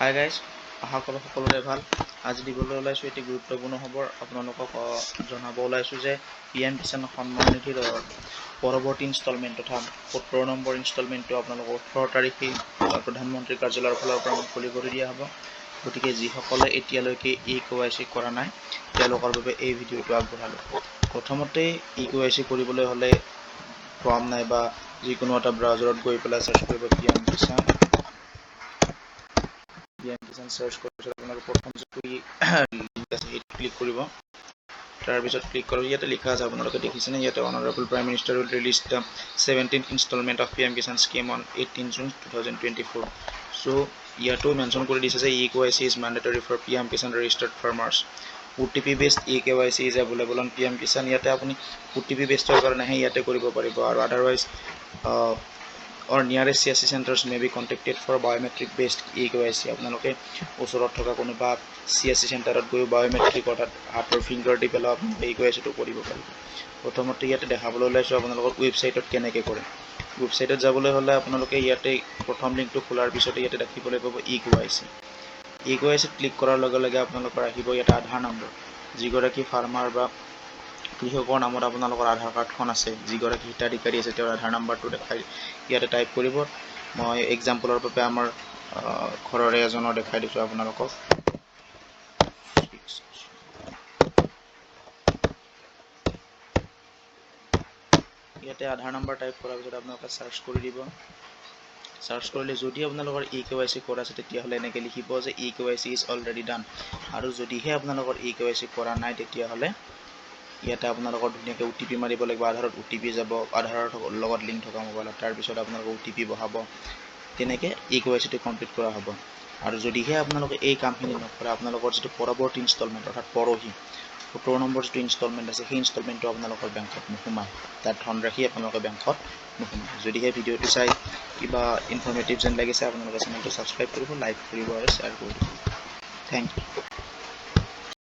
Hi guys, আশা কৰোঁ সকলোৰে ভাল। আজি দিবলৈ ওলাইছোঁ এটি গুৰুত্বপূৰ্ণ খবৰ। আপোনালোকক জনাব ওলাইছোঁ যে পিএম কিষাণ সন্মান নিধিৰ পৰৱৰ্তী ইনষ্টলমেণ্ট তথা 70 নম্বৰ ইনষ্টলমেণ্টটো আপোনালোকৰ 18 তাৰিখে প্ৰধানমন্ত্ৰী কাৰ্যালয়ৰ ফালৰ পৰা মুকলি কৰি দিয়া হ'ব। গতিকে যিসকলে এতিয়ালৈকে ই কেৱাইচি কৰা নাই, তেওঁলোকৰ বাবে এই ভিডিঅ'টো আগবঢ়ালোঁ। প্ৰথমতে ই কেৱাইচি কৰিবলৈ হ'লে ক্ৰম নাইবা যিকোনো এটা ব্ৰাউজাৰত গৈ পেলাই চাৰ্চ কৰিব PM Kisan. PM Kisan search কৰাৰ পিছত আপোনালোকৰ প্ৰথম যিটো লিংক আছে, সেইটো ক্লিক কৰিব। তাৰপিছত ক্লিক কৰক, ইয়াতে লিখা আছে, আপোনালোকে দেখিছেনে ইয়াতে, "Honourable Prime Minister will release the 17th installment of PM Kisan scheme on 18 June 2024." So ইয়াতো মেনশ্যন কৰি দিছে যে e-KYC is mandatory for PM Kisan registered farmers. OTP based e-KYC is available on PM Kisan. ইয়াতে আপুনি OTP বেছডৰ কাৰণেহে ইয়াতে কৰিব পাৰিব আৰু otherwise or nearest CSC centers may be contacted for biometric based e-KYC. আপোনালোকে ওচৰত থকা কোনোবা চিএছচি চেণ্টাৰত গৈও বায়'মেট্ৰিক, অৰ্থাৎ হাতৰ ফিংগাৰ দি পেলাই আপোনালোকে ই কে ৱাই চিটো কৰিব পাৰিব। প্ৰথমতে ইয়াতে দেখাবলৈ ওলাইছোঁ আপোনালোকৰ ৱেবছাইটত কেনেকৈ কৰে। ৱেবছাইটত যাবলৈ হ'লে আপোনালোকে ইয়াতে প্ৰথম লিংকটো খোলাৰ পিছতে ইয়াতে দেখিবলৈ পাব ই কে ৱাই চি। ই কে ৱাই চিত ক্লিক কৰাৰ লগে লগে আপোনালোকৰ আহিব ইয়াতে আধাৰ নম্বৰ। যিগৰাকী ফাৰ্মাৰ বা কৃষকৰ নামত আপোনালোকৰ আধাৰ কাৰ্ডখন আছে, যিগৰাকী হিতাধিকাৰী আছে, তেওঁৰ আধাৰ নাম্বাৰটো দেখাই ইয়াতে টাইপ কৰিব। মই এক্সাম্পলৰ বাবে আমাৰ ঘৰৰে এজনৰ দেখাই দিছোঁ আপোনালোকক। ইয়াতে আধাৰ নাম্বাৰ টাইপ কৰাৰ পিছত আপোনালোকে চাৰ্চ কৰি দিব। চাৰ্চ কৰিলে যদি আপোনালোকৰ ই কে ৱাই চি কৰা আছে, তেতিয়াহ'লে এনেকৈ লিখিব যে e-KYC is already done. আৰু যদিহে আপোনালোকৰ ই কে ৱাই চি কৰা নাই, তেতিয়াহ'লে ইয়াতে আপোনালোকৰ ধুনীয়াকৈ অ'টিপি মাৰিব লাগিব। আধাৰত অ'টিপি যাব, আধাৰৰ লগত লিংক থকা মোবাইলত। তাৰপিছত আপোনালোকে অ'টিপি বহাব। তেনেকৈ ই কে ৱাই চিটো কমপ্লিট কৰা হ'ব। আৰু যদিহে আপোনালোকে এই কামখিনি নকৰে, আপোনালোকৰ যিটো পৰৱৰ্তী ইনষ্টলমেণ্ট, অৰ্থাৎ পৰহি 70 নম্বৰ যিটো ইনষ্টলমেণ্ট আছে, সেই ইনষ্টলমেণ্টটো আপোনালোকৰ বেংকত নোসোমায়। তাত ধনৰাশি আপোনালোকৰ বেংকত নোসোমায়। যদিহে ভিডিঅ'টো চাই কিবা ইনফৰ্মেটিভ যেন লাগিছে, আপোনালোকে চেনেলটো ছাবস্ক্ৰাইব কৰিব, লাইক কৰিব আৰু শ্বেয়াৰ কৰিব। Thank you.